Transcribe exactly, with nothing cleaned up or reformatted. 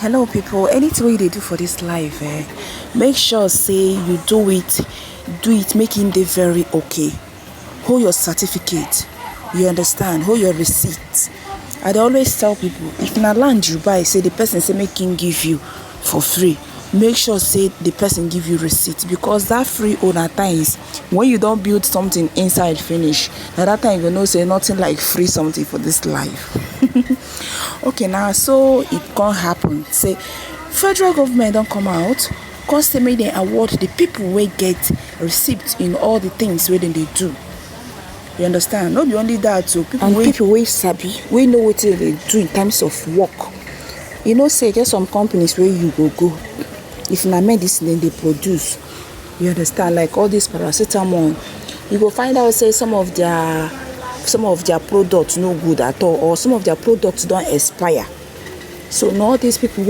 Hello, people. Anything wey you dey do for this life, eh, make sure say you do it, do it, make im dey very okay. Hold your certificate, you understand? Hold your receipt. I dey always tell people, if na land you buy, say the person say make im give you for free, make sure say the person give you receipt, because that free owner times, when you don build something inside finish, na that time you go know say nothing like free something for this life. Okay, now, so it come happen say federal government don come out, come say make dem award the people wey get receipt in all the things wey dem dey do. You understand? No be only that o, people and wey people wey sabi, wey know wetin dem dey do in terms of work. You know say e get some companies wey you go go, if na medicine dem dey produce, you understand, like all this paracetamol, you go find out say some of their some of their products no good at all, or some of their products don expire. So na all these people